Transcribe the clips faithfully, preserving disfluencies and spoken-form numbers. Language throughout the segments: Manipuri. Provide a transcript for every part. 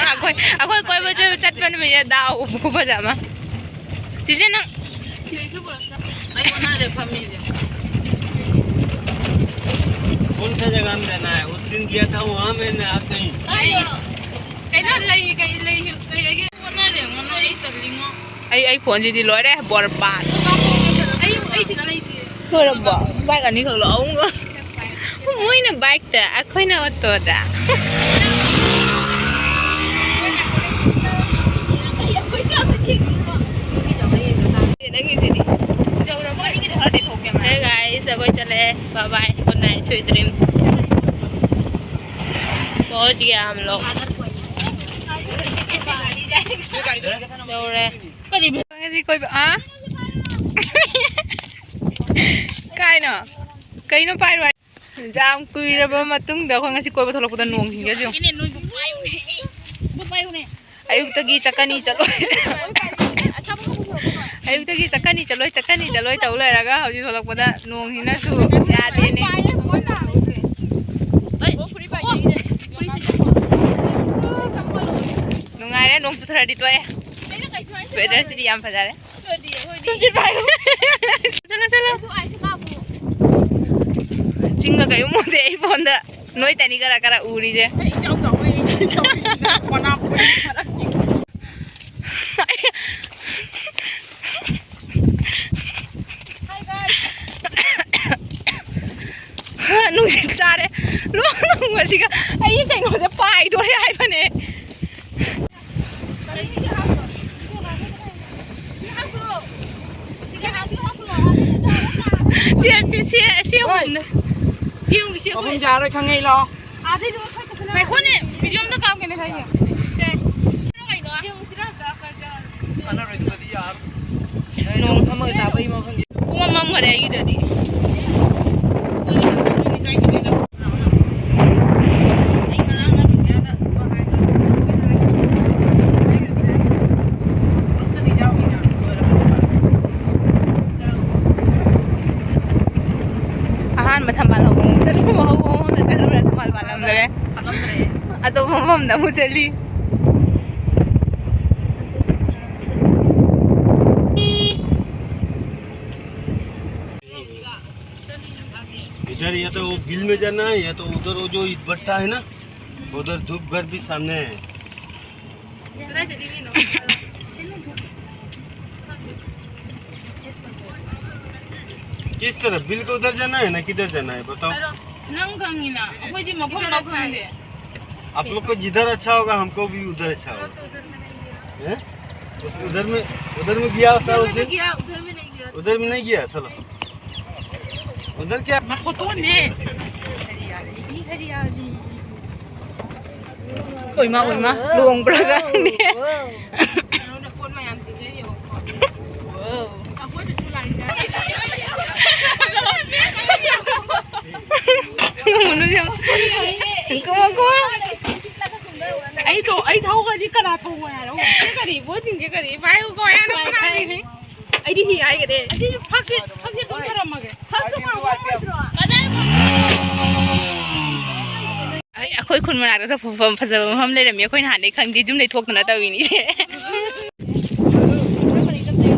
ꯑꯩꯈꯣꯏ ꯑꯩꯈꯣꯏ ꯀꯣꯏꯕ ꯆꯠ- ꯆꯠꯄ ꯅꯨꯃꯤꯠꯁꯦ ꯗꯥꯎ ꯈꯨꯐꯖ ꯑꯃ꯫ ꯆꯤꯆꯦ ꯅꯪ ꯑꯩ ꯑꯣꯟꯅꯔꯦ ꯐꯝꯃꯤꯁꯦ꯫ कौन सा जगह में रहना है? उस दिन गया था वहाँ में ना कहीं। ꯀꯩꯅꯣ ꯂꯩ ꯀꯩ ꯂꯩ ꯀꯩ ꯂꯩꯒꯦ? ꯑꯣꯟꯅꯔꯦ ꯉꯣ ꯅꯣꯏ ꯑꯩ ꯇꯜꯂꯤꯉꯣ꯫ ꯑꯩ ꯑꯩ ꯐꯣꯟꯁꯤꯗꯤ ꯂꯣꯏꯔꯦ ꯕꯣꯔꯕꯥꯠ꯫ ꯑꯩ ꯑꯩ ꯁꯤꯗ ꯂꯩꯇꯦ꯫ ꯂꯣꯏꯔꯕꯣ? ꯕꯥꯏꯛ ꯑꯅꯤꯈꯛ ꯂꯧ ꯑꯍꯨꯝꯒ꯫ ꯃꯣꯏꯅ ꯕꯥꯏꯛꯇ ꯑꯩꯈꯣꯏꯅ ꯑꯣꯇꯣꯗ꯫ ꯅꯪꯒꯤꯁꯤꯗꯤ꯫ Hey guys, ꯑꯩꯈꯣꯏ ꯆꯠꯂꯦ꯫ Bye bye, good night, sweet dream. पहुंच गया हम लोग। ꯌꯧꯔꯦ꯫ ꯉꯁꯤ ꯀꯣꯏꯕ ꯑꯥ? ꯀꯥꯏꯅꯣ? ꯀꯩꯅꯣ ꯄꯥꯏꯔꯣ ꯍꯥꯏ-, ꯌꯥꯝ ꯀꯨꯏꯔꯕ ꯃꯇꯨꯡꯗ ꯑꯩꯈꯣꯏ ꯉꯁꯤ ꯀꯣꯏꯕ ꯊꯣꯛꯂꯛꯄꯗ ꯅꯣꯡ ꯁꯤꯡꯒꯁꯤ ꯌꯦꯡꯉꯨ꯫ ꯑꯌꯨꯛꯇꯒꯤ ꯆꯠꯀꯅꯤ ꯆꯠꯂꯣꯏ꯫ ꯑꯌꯨꯛꯇꯒꯤ ꯆꯠꯀꯅꯤ ꯆꯠꯂꯣꯏ ꯆꯠꯀꯅꯤ ꯆꯠꯂꯣꯏ ꯇꯧ ꯂꯩꯔꯒ ꯍꯧꯖꯤꯛ ꯊꯣꯛꯂꯛꯄꯗ ꯅꯣꯡꯁꯤꯅꯁꯨ ꯌꯥꯗꯦꯅꯦ꯫ ꯅꯨꯡꯉꯥꯏꯔꯦ ꯅꯣꯡ ꯆꯨꯊꯔꯗꯤ ꯇꯣꯛꯑꯦ꯫ Weather ꯁꯤꯗꯤ ꯌꯥꯝ ꯐꯖꯔꯦ꯫ ꯆꯠꯂꯣ ꯆꯠꯂꯣ꯫ ꯆꯤꯡꯒ ꯀꯩꯝ ꯎꯗꯦ ꯑꯩ ꯐꯣꯟꯗ꯫ ꯅꯣꯏ ꯇꯅꯤ ꯈꯔ ꯈꯔ ꯎꯔꯤꯁꯦ꯫ ꯑꯩ ꯏꯆꯥꯎ ꯆꯥꯎꯕꯩ ꯑꯩ ꯏꯆꯥꯎ ꯃꯅꯥ ꯀꯣꯏ ꯃꯔꯛꯀꯤ꯫ ꯅꯨꯡꯁꯤꯠ ꯆꯥꯔꯦ꯫ ꯂꯣꯛ ꯊꯨꯡꯕꯁꯤꯒ ꯑꯩꯒꯤ ꯀꯩꯅꯣꯁꯦ ꯄꯥꯏꯗꯣꯔꯦ ꯍꯥꯏꯕꯅꯦ꯫ ꯁꯤ, ꯁꯤ, ꯁꯤ, ꯁꯤ ꯑꯍꯨꯝꯅꯦ꯫ ꯑꯍꯨꯝ ꯌꯥꯔꯣꯏ ꯈꯪꯉꯦ ꯂꯥꯛꯑꯣ꯫ ꯉꯥꯏꯈꯣꯅꯦ, video ꯑꯝꯇ ꯀꯥꯞꯀꯦꯅꯦ ꯈꯔ ꯌꯦꯡꯉꯣ꯫ ꯁꯦ꯫ ꯀꯩꯅꯣ? ꯅꯣꯡ ꯐꯝꯃꯒ ꯆꯥꯕꯒꯤ ꯃꯐꯝꯁꯦ꯫ ꯄꯨꯡ ꯑꯃ ꯃꯝꯈꯔꯦ ꯑꯩꯒꯤꯗꯗꯤ꯫ ꯑꯍꯥꯟꯕ ꯊꯝꯕꯥꯜ ꯍꯧꯕ ꯆꯠꯄ ꯍꯧꯕ꯫ ꯃꯐꯝꯗ ꯆꯠꯂꯨꯔ ꯊꯝꯕꯥꯜ ꯄꯥꯜꯂꯝꯗ꯭ꯔꯦ꯫ ꯑꯇꯣꯞꯄ ꯃꯐꯝꯗ ꯑꯃꯨꯛ ꯆꯠꯂꯤ꯫ इधर या तो वो गिल में जाना है, या तो उधर वो जो ईट भट्टा है ना, उधर धूप घर भी सामने है। किस तरफ? बिल को उधर जाना है ना, किधर जाना है, बताओ। ꯅꯪ ꯈꯪꯉꯤꯅ, ꯑꯩꯈꯣꯏꯗꯤ ꯃꯐꯝ ꯂꯧ ꯈꯪꯗꯦ꯫ आप लोग को जिधर अच्छा होगा, हमको भी उधर अच्छा होगा। हैं? उस-, उधर में, उधर में गया होता है उधर उस में दिन। गया, उधर में नहीं गया। उधर में नहीं गया, चलो। उधर क्या? ꯃꯈꯣꯇꯣꯟꯅꯦ꯫ ꯍꯔꯤꯌꯥꯂꯤ, ꯍꯔꯤꯌꯥꯂꯤ꯫ ꯑꯣꯏꯃꯥ, ꯑꯣꯏꯃꯥ, ꯂꯨꯍꯣꯡꯕ꯭ꯔꯥ ꯈꯪꯗꯦ꯫ ꯀꯩꯅꯣꯗ ꯄꯣꯠ ꯃꯌꯥꯝ ꯄꯤꯖꯔꯤꯕꯀꯣ꯫ ꯑꯩꯈꯣꯏꯗꯁꯨ ꯂꯥꯛꯏ꯫ ꯀꯨꯝꯃꯣ, ꯀꯨꯝꯃꯣ꯫ ꯑꯩ ꯊꯧ-, ꯑꯩ ꯊꯧꯒ꯭ꯔꯗꯤ ꯀꯅꯥ ꯊꯧꯕ ꯍꯥꯏꯔꯣ? ꯁꯤ ꯀꯔꯤ? ꯄꯣꯠꯁꯤꯡꯁꯦ ꯀꯔꯤ? ꯄꯥꯏꯌꯨꯀꯣ, ꯍꯥꯏꯅ ꯄꯥꯏ, ꯄꯥꯏ꯫ ꯍꯥꯏꯔꯤꯅꯦ꯫ ꯑꯩꯗꯤ ꯍꯤ ꯍꯥꯏꯒ꯭ꯔꯦ꯫ ꯑꯁꯤ ꯐꯛꯁꯦ, ꯐꯛꯁꯦ ꯑꯗꯨꯝ ꯊꯔꯝꯃꯒꯦ꯫ ꯐꯛꯁꯦ ꯄꯥꯝꯃꯣꯏꯗ꯭ꯔꯣ? ꯀꯗꯥꯏ ꯐꯛ-? ꯑꯩ, ꯑꯩꯈꯣꯏ ꯈꯨꯟ ꯃꯅꯥꯛꯇꯁꯨ ꯐ-, ꯐ-, ꯐꯖꯕ ꯃꯐꯝ ꯂꯩꯔꯝꯃꯤ꯫ ꯑꯩꯈꯣꯏ ꯅꯍꯥꯟꯗꯩ ꯈꯪꯗꯦ, ꯌꯨꯝꯗꯩ ꯊꯣꯛꯇꯅ ꯇꯧꯔꯤꯅꯤꯁꯦ꯫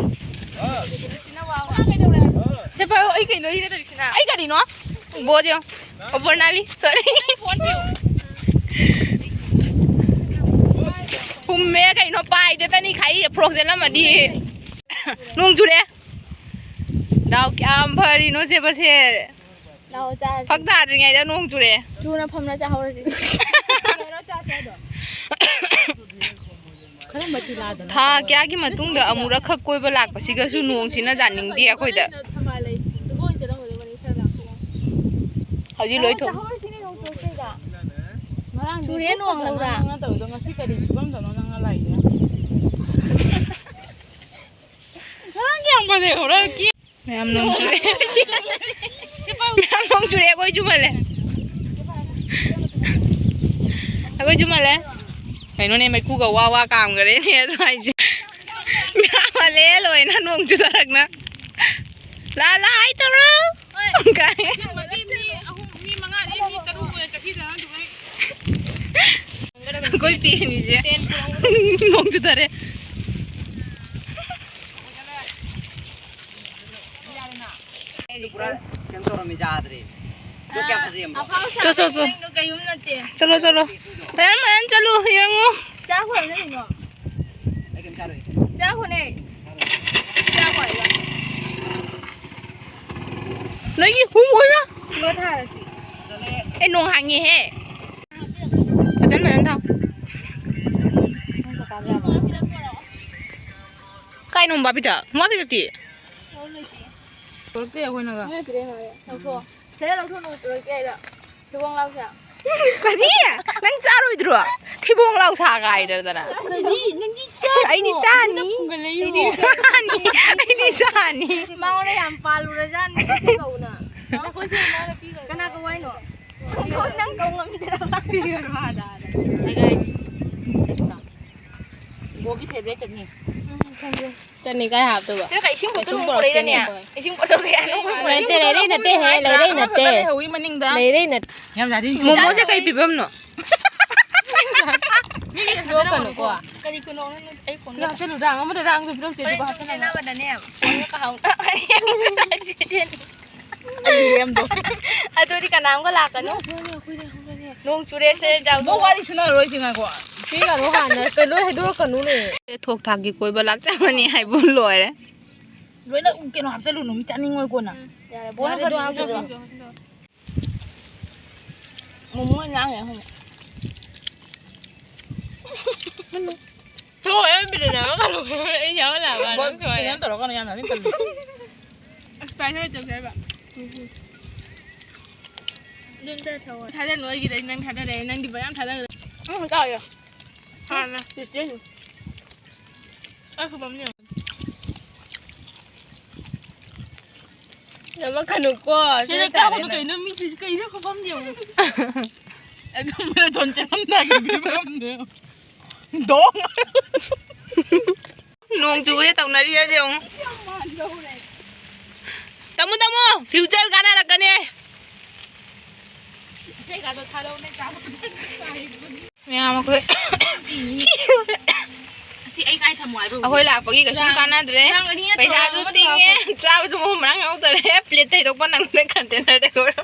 ꯁꯦ ꯄꯥꯏꯌꯣ, ꯑꯩ ꯀꯩꯅꯣ ꯍꯤꯒ ꯇꯧꯔꯤꯁꯤꯅ? ꯑꯩ ꯀꯔꯤꯅꯣ? ꯕꯣꯗꯤ ꯌꯦꯡꯉꯣ꯫ ꯑꯣ, ꯕꯣꯔꯅꯥꯂꯤ, ꯁꯣꯔꯤ꯫ ꯍꯨꯝꯃꯦ ꯀꯩꯅꯣ, ꯄꯥꯏꯗꯦ ꯇꯅꯤ ꯈꯥꯏ, ꯐ꯭ꯔꯣꯛ ꯆꯦꯜꯂꯝꯃꯗꯤ꯫ ꯅꯣꯡ ꯆꯨꯔꯦ꯫ ꯗꯥꯎ ꯀꯌꯥꯝ ꯐꯔꯤꯅꯣ ꯁꯦ ꯕꯁꯦ꯫ ꯂꯥꯛꯑꯣ, ꯆꯥꯔꯁꯤ꯫ ꯐꯛ ꯊꯥꯗ꯭ꯔꯤꯉꯩꯗ ꯅꯣꯡ ꯆꯨꯔꯦ꯫ ꯆꯨꯅ ꯐꯝꯅ ꯆꯥꯍꯧꯔꯁꯤ꯫ ꯀꯩꯅꯣ ꯆꯥꯁꯦ ꯍꯥꯏꯗꯣ? ꯀꯔꯝꯕ ꯇꯤꯂꯥꯗꯅꯣ? ꯊꯥ ꯀꯌꯥꯒꯤ ꯃꯇꯨꯡꯗ ꯑꯃꯨꯔꯛꯈꯛ ꯀꯣꯏꯕ ꯂꯥꯛꯄꯁꯤꯒꯁꯨ ꯅꯣꯡꯁꯤꯅ ꯌꯥꯅꯤꯡꯗꯦ ꯑꯩꯈꯣꯏꯗ꯫ ꯊꯝꯕꯥꯜ ꯂꯩ꯫ ꯑꯗꯨꯒ ꯑꯣꯏꯅ ꯆꯠꯂꯝꯃꯣ, ꯑꯗꯨꯒ ꯃꯅꯤꯡ ꯈꯔ ꯂꯥꯛꯄ ꯌꯥꯏ꯫ ꯍꯧꯖꯤꯛ ꯂꯣꯏ ꯊꯣꯛ-꯫ ꯆꯥꯍꯧꯔꯁꯤꯅꯦ ꯅꯣꯡ ꯆꯨꯔꯛꯄꯩꯗ꯫ ꯉꯔꯥꯡꯗꯤ ꯆꯨꯔꯦ ꯅꯣꯡ ꯊꯣꯛꯇꯅ ꯂꯧꯔꯥ꯫ ꯅꯪꯅ ꯇꯧꯔꯤꯗꯣ ꯉꯁꯤ ꯀꯔꯤ ꯐꯤꯕꯝꯗꯅꯣ ꯅꯪꯅ ꯂꯥꯛꯏꯁꯦ? ꯉꯔꯥꯡ ꯀꯌꯥꯝ ꯐꯖꯩ ꯈꯪꯕ꯭ꯔꯥ? ꯃꯌꯥꯝ ꯅꯣꯡ ꯆꯨꯔꯦ꯫ ꯃꯌꯥꯝ ꯅꯣꯡ ꯆꯨꯔꯦ, ꯑꯩꯈꯣꯏ ꯆꯨꯃꯜꯂꯦ꯫ ꯑꯩꯈꯣꯏ ꯆꯨꯃꯜꯂꯦ꯫ ꯀꯩꯅꯣꯅꯦ, ꯃꯩꯈꯨꯒ ꯋꯥ ꯋꯥ ꯀꯥꯝꯈꯔꯦꯅꯦ ꯑꯁ꯭ꯋꯥꯏꯁꯦ꯫ ꯃꯌꯥꯝ ꯍꯜꯂꯦ ꯂꯣꯏꯅ ꯅꯣꯡ ꯆꯨꯊꯔꯛꯅ꯫ ꯂꯥ ꯂꯥ ꯍꯥꯏ ꯇꯧꯔꯣ꯫ ꯀꯥꯏ꯫ ꯑꯁꯦꯡꯕꯒꯤ ꯃꯤ ꯑꯍꯨꯝ, ꯃꯤ ꯃꯉꯥꯗꯤ ꯃꯤ ꯑꯩꯈꯣꯏ ꯄꯦꯅꯤꯁꯦ꯫ ꯅꯣꯡ ꯆꯨꯊꯔꯦ꯫ ꯄꯨꯔꯥ ꯀꯩꯅꯣ ꯇꯧꯔꯝꯃꯤ, ꯌꯥꯗ꯭ꯔꯦ꯫ ꯂꯣꯛ ꯀꯌꯥꯝ ꯐꯖꯩ ꯌꯦꯡꯕ꯭ꯔꯣ? ꯆꯣ, ꯆꯣ, ꯆꯣ꯫ ꯀꯩꯌꯨꯝ ꯅꯠꯇꯦ꯫ ꯆꯠꯂꯣ, ꯆꯠꯂꯣ꯫ ꯃꯌꯥꯝ, ꯃꯌꯥꯝ ꯆꯠꯂꯨ, ꯌꯦꯡꯉꯨ꯫ ꯆꯥꯈꯣꯅꯦ ꯀꯩꯅꯣ꯫ ꯑꯩ ꯀꯩꯝ ꯆꯥꯔꯣꯏ꯫ ꯆꯥꯈꯣꯅꯦ꯫ ꯆꯥꯈꯣ ꯍꯥꯏꯕ꯫ ꯅꯣꯏꯒꯤ ꯍꯨꯝ ꯑꯣꯏꯕ꯫ ꯂꯣ ꯊꯥꯔꯁꯤ꯫ ꯑꯦ, ꯅꯣꯡ ꯍꯥꯡꯉꯤꯍꯦ꯫ ꯐꯖꯅ, ꯐꯖꯅ ꯊꯥꯎ꯫ ꯀꯥꯏꯅꯣ ꯃꯣꯝꯄꯥꯛ ꯄꯤꯗꯛ? ꯃꯣꯝꯄꯥꯛ ꯄꯤꯗꯛꯇꯤ? ꯄꯨꯔꯛꯇꯦ ꯑꯩꯈꯣꯏꯅꯒ꯫ ꯅꯣꯏꯅ ꯄꯤꯔꯛꯏ ꯃꯥꯜꯂꯦ꯫ ꯂꯧꯊꯣꯛꯑꯣ꯫ ꯁꯤꯗ ꯂꯧꯊꯣꯛ ꯅꯨꯃꯤꯠꯇꯨ ꯂꯣꯏ ꯄꯤꯔꯛꯏꯗꯣ꯫ ꯊꯤꯕꯣꯡ ꯂꯥꯎ ꯁꯥ꯫ ꯀꯔꯤ? ꯅꯪ ꯆꯥꯔꯣꯏꯗ꯭ꯔꯣ? ꯊꯤꯕꯣꯡ ꯂꯥꯎ ꯁꯥ ꯀꯥꯏꯗꯅ꯫ ꯀꯔꯤ? ꯅꯪꯗꯤ ꯆꯥꯔꯣ꯫ ꯑꯩꯗꯤ ꯆꯥꯅꯤ꯫ ꯅꯪꯅ ꯐꯨꯡꯒꯠꯂꯛꯏꯔꯣ? ꯑꯩꯗꯤ ꯆꯥꯅꯤ꯫ ꯑꯩꯗꯤ ꯆꯥꯅꯤ꯫ ꯃꯉꯣꯟꯗ ꯌꯥꯝ ꯄꯥꯜꯂꯨꯔꯖꯥꯠꯅꯤ꯫ ꯏꯆꯦ ꯀꯧꯅ꯫ ꯀꯅꯥ ꯀꯧ ꯍꯥꯏꯅꯣ? ꯅꯪ ꯀꯧ ꯉꯝꯗ꯭ꯔꯕ? ꯄꯤꯒꯅꯨ ꯍꯥꯏꯗ꯫ Hi guys꯫ ꯕꯣꯒꯤ favourite ꯆꯠꯅꯤ꯫ ꯎꯝ, ꯈꯪꯗꯦ꯫ ꯆꯠꯅꯤ ꯀꯥꯏ ꯍꯥꯞꯇꯣꯏꯕ? ꯅꯪ ꯀꯩ ꯏꯁꯤꯡ ꯕꯣꯇꯜ ꯀꯩꯁꯨꯝ ꯑꯃꯨꯛ ꯄꯨꯔꯛꯏꯔꯅꯦ? ꯄꯨꯔꯛꯇꯦꯅꯦ ꯑꯩꯈꯣꯏ꯫ ꯏꯁꯤꯡ ꯕꯣꯇꯜ ꯀꯌꯥꯅꯣ ꯑꯩꯈꯣꯏ ꯄꯨꯔꯛꯏꯁꯦ? ꯅꯠꯇꯦ, ꯂꯩꯔꯛꯏ ꯅꯠꯇꯦꯍꯦ, ꯂꯩꯔꯛꯏ ꯑꯃꯈꯛꯇ ꯅꯠꯇꯦ꯫ ꯂꯩꯍꯧꯋꯤ ꯃꯅꯤꯡꯗ꯫ ꯂꯩꯔꯛꯏ ꯅꯠ-, ꯌꯥꯝ ꯌꯥꯗꯦ꯫ ꯃꯣꯃꯣꯁꯦ ꯀꯩ ꯐꯤꯕꯝꯅꯣ? ꯅꯣꯛꯀꯅꯨꯀꯣ꯫ ꯀꯔꯤ ꯈꯨꯅꯣꯛꯅꯣ? ꯑꯩ ꯈꯣꯡ ꯁꯤꯗ ꯍꯥꯞꯆꯜꯂꯨꯗ, ꯑꯃꯗꯨꯗ ꯑꯉꯥꯡꯗꯣ ꯄꯤꯔꯛꯎꯁꯦ, ꯑꯗꯨꯒ ꯍꯣꯔꯦꯟ ꯍꯥꯞꯆꯜꯂꯨꯗ꯫ ꯆꯦꯟꯅꯕꯗꯅꯦ, ꯐꯣꯟꯒ ꯀꯥꯍꯧ-, ꯑꯩ ꯂꯦꯝꯗꯣ꯫ ꯑꯗꯨꯗꯤ ꯀꯅꯥꯝꯒ ꯂꯥꯛꯀꯅꯨ꯫ ꯑꯩꯈꯣꯏꯅꯦ, ꯑꯩꯈꯣꯏꯅꯦ, ꯑꯩꯈꯣꯏꯅꯦ꯫ ꯅꯣꯡ ꯆꯨꯔꯦꯁꯦ, ꯖꯥꯎ꯫ ꯃꯣ ꯋꯥꯔꯤ ꯁꯨꯅꯔꯣꯏꯁꯤ, ꯉꯥꯏꯈꯣ꯫ ꯄꯤꯒꯅꯨ ꯍꯥꯟꯅ, ꯀꯩ ꯂꯣꯏ ꯍꯥꯏꯗꯣꯔꯛꯀꯅꯨꯅꯦ꯫ ꯊꯣꯛ ꯊꯥꯛꯀꯤ ꯀꯣꯏꯕ ꯂꯥꯛꯆꯕꯅꯤ ꯍꯥꯏꯕ ꯂꯣꯏꯔꯦ꯫ ꯂꯣꯏꯅ ꯀꯩꯅꯣ ꯍꯥꯞꯆꯜꯂꯨꯅꯨ, ꯃꯤ ꯆꯥꯅꯤꯡꯉꯣꯏ ꯀꯣꯟꯅ꯫ ꯎꯝ, ꯌꯥꯔꯦ, ꯕꯣꯔꯥ ꯌꯥꯔꯦ, ꯈꯔ ꯑꯗꯨ ꯍꯥꯞꯆꯜꯂꯣ꯫ ꯍꯥꯞꯆꯜꯂꯣ꯫ ꯃꯣꯃꯣ ꯑꯣꯏꯅ ꯂꯥꯡꯉꯦ ꯑꯩꯈꯣꯏꯅ꯫ ꯊꯣꯛꯑꯣ, ꯑꯩ ꯕꯤꯔꯌꯥꯅꯤ ꯑꯃ ꯀꯜꯂꯨ꯫ ꯑꯩ ꯌꯥꯎꯍꯜꯂꯛꯑꯕ, ꯕꯣ-, ꯅꯪ ꯊꯣꯛꯑꯣ꯫ ꯀꯩꯅꯣ ꯇꯧꯔꯛꯀꯅꯨ, ꯌꯥꯝꯅ ꯑꯗꯨꯝ ꯀꯜꯂꯨ꯫ ꯑꯁ, ꯄꯥꯏꯁ ꯍꯣꯏ ꯇꯧꯁꯦ ꯍꯥꯏꯕ꯫ ꯑꯗꯨꯝ ꯆꯠꯈ꯭ꯔꯣ꯫ ꯊꯥꯖꯜꯂꯣ, ꯑꯩꯒꯤꯗ ꯅꯪ ꯊꯥꯗꯔꯛꯑꯦ, ꯅꯪꯗꯤ ꯃꯌꯥꯝ ꯊꯥꯗꯔꯛꯑꯦ꯫ ꯎꯝ, ꯆꯥꯎꯑꯣ꯫ ꯍꯥꯟꯅ꯫ ꯆꯦꯆꯦ꯫ ꯑꯩ ꯈꯨꯕꯝ ꯌꯦꯡꯉꯣ꯫ ꯅꯝꯃꯛꯀꯅꯨꯀꯣ, ꯁꯤꯗ ꯁꯤꯗ ꯀꯥꯞꯀꯅꯨ ꯇꯥꯔꯦꯅꯦ꯫ ꯀꯩꯅꯣ, ꯃꯤꯁꯤ ꯀꯩꯅꯣ ꯈꯨꯕꯝ ꯌꯦꯡꯉꯣ꯫ ꯑꯗꯨꯝ ꯃꯥꯔꯥꯊꯣꯟ ꯆꯦꯜꯂꯝꯗꯥꯏꯒꯤ ꯐꯤꯕꯝꯗꯣ ꯌꯦꯡꯉꯣ꯫ ꯗꯣꯡ꯫ ꯅꯣꯡ ꯆꯨꯕꯁꯦ ꯇꯧꯅꯔꯤꯁꯦ ꯌꯦꯡꯉꯣ꯫ ꯇꯝꯃꯨ, ꯇꯝꯃꯨ, future ꯀꯥꯟꯅꯔꯛꯀꯅꯤ꯫ ꯏꯁꯩꯒꯗꯣ ꯊꯥꯔꯛꯎꯅꯦ, ꯆꯥꯕ꯫ ꯃꯌꯥꯝ ꯑꯩꯈꯣꯏ ꯑꯁꯤ ꯑꯩ ꯀꯥꯏ ꯊꯝꯃꯣ ꯍꯥꯏꯕ? ꯑꯩꯈꯣꯏ ꯂꯥꯛꯄꯒꯤ ꯀꯩꯁꯨꯝ ꯀꯥꯟꯅꯗ꯭ꯔꯦ꯫ ꯔꯥꯡ ꯑꯅꯤ ꯅꯠꯇ꯭ꯔꯣ? ꯄꯩꯁꯥꯁꯨ ꯔꯥꯡ ꯑꯃ ꯇꯤꯡꯉꯦ꯫ ꯊꯝꯃꯣ꯫ ꯆꯥꯕꯁꯨ ꯃꯐꯝ ꯃꯔꯥꯡ ꯌꯥꯎꯗꯔꯦ꯫ ꯄ꯭ꯂꯦꯠ ꯊꯩꯗꯣꯛꯄ ꯅꯪꯗ꯭ꯔꯦ꯫ ꯀꯟꯇꯦꯅꯔꯗ ꯂꯣꯏꯔꯦ꯫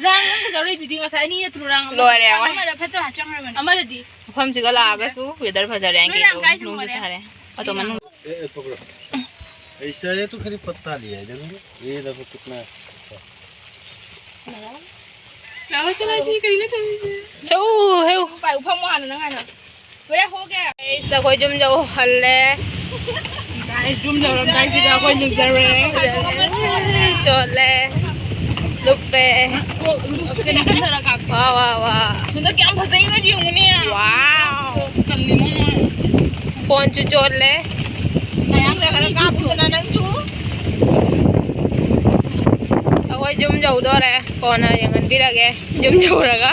ꯔꯥꯡ ꯅꯪ ꯀꯩꯗꯧꯔꯤꯗꯨꯗꯤ? ꯉꯁꯥꯏ ꯑꯅꯤ ꯅꯠꯇ꯭ꯔꯣ ꯔꯥꯡ ꯑꯃ? ꯂꯣꯏꯔꯦ, ꯑꯃ꯫ ꯑꯃꯗ ꯐꯠꯇꯕ ꯍꯥꯞꯆꯟꯈ꯭ꯔꯕꯅꯦ꯫ ꯑꯃꯗꯗꯤ꯫ ꯃꯐꯝꯁꯤꯒ ꯂꯥꯛꯑꯒꯁꯨ ꯋꯦꯗꯔ ꯐꯖꯔꯦ꯫ ꯅꯣꯏ ꯔꯥꯡ ꯀꯥꯏ ꯅꯣꯡꯁꯨ ꯊꯝꯈ꯭ꯔꯦ? ꯊꯥꯔꯦ꯫ ꯑꯗꯣ ꯃꯅꯨꯡ ꯑꯦ, ꯑꯦ, ꯄꯀꯧꯔꯥ꯫ ऐसा है तो खाली पत्ता लिया है, देखो ना। ये देखो कितना अच्छा। ꯂꯥꯛꯑꯣ ꯆꯠꯂꯁꯤ, ꯀꯩꯅꯣ ꯇꯧꯔꯤꯁꯦ? ꯍꯦꯎ, ꯍꯦꯎ꯫ ꯄꯥꯏꯌꯨ, ꯐꯝꯃꯣ ꯍꯥꯟꯅ ꯅꯪ ꯍꯥꯟꯅ꯫ ꯍꯣꯔꯦꯟ ꯍꯣꯒꯦ꯫ ꯑꯩꯁ, ꯑꯩꯈꯣꯏ ꯌꯨꯝ ꯌꯧꯍꯜꯂꯦ꯫ ꯒꯥꯏꯁ, ꯌꯨꯝ ꯌꯧꯔꯝꯗꯥꯏꯁꯤꯗ ꯑꯩꯈꯣꯏ ꯂꯨꯖꯔꯦ꯫ ꯆꯣꯠꯂꯦ꯫ ꯂꯨꯞꯄꯦ꯫ ꯋꯥ, ꯋꯥ, ꯋꯥ꯫ ꯍꯟꯗꯛ ꯀꯌꯥꯝ ꯐꯖꯩꯅꯣ ꯌꯦꯡꯉꯨꯅꯦ꯫ ꯋꯥꯎ꯫ ꯀꯜꯂꯤꯉꯣ ꯃꯣꯏ꯫ ꯐꯣꯟꯁꯨ ꯆꯣꯠꯂꯦ꯫ ꯃꯌꯥꯝꯗ ꯈꯔ ꯀꯥꯞꯄꯨꯗꯅ ꯅꯪꯁꯨ꯫ ꯑꯩꯈꯣꯏ ꯌꯨꯝ ꯌꯧꯗꯣꯔꯦ꯫ ꯀꯣꯟꯅ ꯌꯦꯡꯍꯟꯕꯤꯔꯒꯦ꯫ ꯌꯨꯝ ꯌꯧꯔꯒ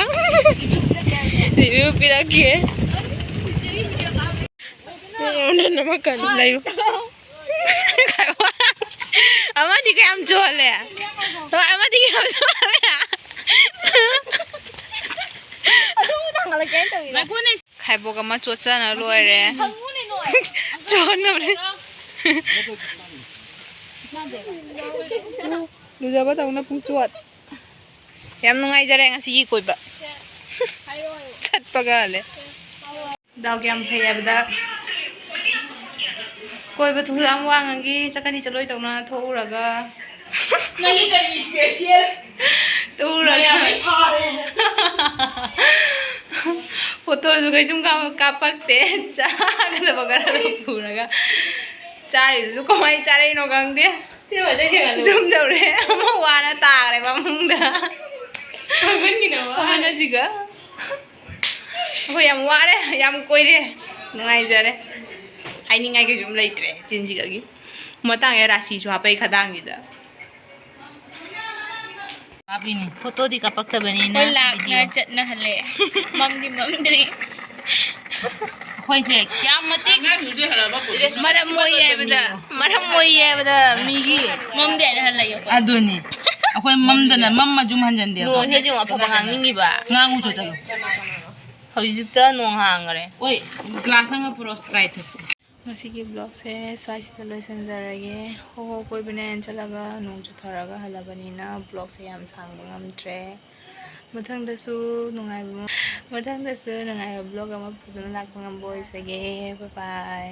review ꯄꯤꯔꯛꯀꯦ꯫ ꯎꯝ, ꯑꯃ ꯀꯩꯅꯣ ꯂꯩꯌꯨ꯫ ꯑꯃꯗꯤ ꯀꯌꯥꯝ ꯆꯣꯠꯂꯦ? ꯍꯣꯏ, ꯑꯃꯗꯤ ꯀꯌꯥꯝ ꯆꯣꯠꯂꯦ? ꯑꯗꯨ ꯊꯥꯡꯒꯠꯂꯛꯀꯦ ꯍꯥꯏꯅ ꯇꯧꯔꯤꯔꯣ? ꯈꯥꯏꯕꯣꯛ ꯑꯃ ꯆꯣꯠꯆꯅ ꯂꯣꯏꯔꯦ꯫ ꯍꯪꯉꯨꯅꯦ ꯅꯣꯏ꯫ ꯆꯣꯠꯅꯕꯅꯦ꯫ ꯂꯨꯖꯕꯗꯧꯅ ꯄꯨꯡꯆꯣꯠ꯫ ꯌꯥꯝ ꯅꯨꯡꯉꯥꯏꯖꯔꯦ ꯉꯁꯤꯒꯤ ꯀꯣꯏꯕ꯫ ꯆꯠꯄꯒ ꯍꯜꯂꯦ꯫ ꯗꯥꯎ ꯀꯌꯥꯝ ꯐꯩ ꯍꯥꯏꯕꯗ, ꯀꯣꯏꯕ ꯊꯣꯡꯁꯥꯡ ꯋꯥꯡꯉꯒꯤ ꯆꯠꯀꯅꯤ ꯆꯠꯂꯣꯏ ꯇꯧꯅ ꯊꯣꯛꯎꯔꯒ꯫ ꯅꯪꯒꯤ ꯀꯔꯤ special? ꯊꯣꯛꯎꯔꯒ꯫ ꯃꯌꯥꯝ ꯂꯣꯏ ꯐꯥꯔꯦ꯫ ꯐꯣꯇꯣꯁꯨ ꯀꯩꯁꯨꯝ ꯀꯥꯞ-, ꯀꯥꯞꯄꯛꯇꯦ꯫ ꯆꯥꯒꯗꯕ ꯈꯔ ꯄꯨꯔꯒ꯫ ꯆꯥꯔꯤꯗꯨꯁꯨ ꯀꯃꯥꯏꯅ ꯆꯥꯔꯛꯏꯅꯣ ꯈꯪꯗꯦ꯫ ꯁꯤ ꯐꯖꯩ ꯊꯦꯡꯅꯗꯕ꯫ ꯌꯨꯝ ꯌꯧꯔꯦ꯫ ꯑꯃ ꯋꯥꯅ ꯇꯥꯈ꯭ꯔꯦ ꯐꯃꯨꯡꯗ꯫ ꯐꯃꯟꯒꯤꯅ ꯋꯥꯔꯦ꯫ ꯐꯃꯟ ꯑꯁꯤꯒ꯫ ꯑꯩꯈꯣꯏ ꯌꯥꯝ ꯋꯥꯔꯦ, ꯌꯥꯝ ꯀꯣꯏꯔꯦ, ꯅꯨꯡꯉꯥꯏꯖꯔꯦ꯫ ꯍꯥꯏꯅꯤꯡꯉꯥꯏ ꯀꯩꯁꯨꯝ ꯂꯩꯇ꯭ꯔꯦ ꯆꯤꯟꯁꯤꯒꯒꯤ꯫ ꯃꯇꯥꯡꯁꯤꯗ ꯔꯥꯁꯤꯁꯨ ꯍꯥꯞꯄꯛꯏ ꯈꯗꯥꯡꯁꯤꯗ꯫ ꯀꯥꯞꯄꯤꯅꯤ꯫ ꯐꯣꯇꯣꯗꯤ ꯀꯥꯞꯄꯛꯇꯕꯅꯤꯅ ꯑꯩꯈꯣꯏ ꯂꯥꯛꯅ video꯫ ꯆꯠꯅꯍꯜꯂꯦ꯫ ꯃꯝꯗꯤ ꯃꯝꯗ꯭ꯔꯤ꯫ ꯑꯩꯈꯣꯏꯁꯦ ꯀꯌꯥꯝ ꯃꯇꯤꯛ ꯑꯉꯥꯡꯗꯨꯗꯤ ꯍꯜꯂꯛꯑꯕ ꯀꯣ? ꯗ꯭ꯔꯦꯁ ꯃꯔꯝ ꯃꯣꯏ ꯍꯥꯏꯕꯗ, ꯃꯔꯝ ꯃꯣꯏ ꯍꯥꯏꯕꯗ ꯃꯤꯒꯤ ꯃꯝꯗꯦ ꯍꯥꯏꯅ ꯍꯜꯂꯛꯑꯦ ꯑꯩꯈꯣꯏ꯫ ꯑꯗꯨꯅꯤ꯫ ꯑꯩꯈꯣꯏ ꯃꯝꯗꯅ ꯃꯝꯃ ꯌꯨꯝ ꯍꯟꯖꯟꯗꯦ ꯑꯩꯈꯣꯏ꯫ ꯅꯣꯡꯁꯦ ꯌꯦꯡꯉꯣ ꯑꯐꯕ ꯉꯥꯡꯅꯤꯡꯉꯤꯕ꯫ ꯉꯥꯡꯉꯨ ꯆꯣ ꯆꯠꯂꯣ꯫ ꯍꯧꯖꯤꯛꯇ ꯅꯣꯡ ꯍꯥꯡꯈ꯭ꯔꯦ꯫ ꯑꯣꯏ, ꯒ꯭ꯂꯥꯁ ꯑꯃꯒ ꯄꯨꯔꯛꯑꯣ, ꯁ꯭ꯄ꯭ꯔꯥꯏꯠ ꯊꯛꯁꯤ꯫ ꯉꯁꯤꯒꯤ ꯕ꯭ꯂꯣꯒꯁꯦ ꯁ꯭ꯋꯥꯏꯁꯤꯗ ꯂꯣꯏꯁꯤꯟꯖꯔꯒꯦ꯫ ꯍꯣ ꯍꯣ ꯀꯣꯏꯕꯅꯦꯅ ꯆꯠꯂꯒ ꯅꯣꯡ ꯆꯨꯊꯔꯒ ꯍꯜꯂꯕꯅꯤꯅ ꯕ꯭ꯂꯣꯒꯁꯦ ꯌꯥꯝ ꯁꯥꯡꯕ ꯉꯝꯗ꯭ꯔꯦ꯫ ꯃꯊꯪꯗꯁꯨ ꯅꯨꯡꯉꯥꯏꯕ, ꯃꯊꯪꯗꯁꯨ ꯅꯨꯡꯉꯥꯏꯕ ꯕ꯭ꯂꯣꯒ ꯑꯃ ꯄꯨꯗꯨꯅ ꯂꯥꯛꯄ ꯉꯝꯕ ꯑꯣꯏꯖꯒꯦ꯫ ꯕꯥꯏ ꯕꯥꯏ꯫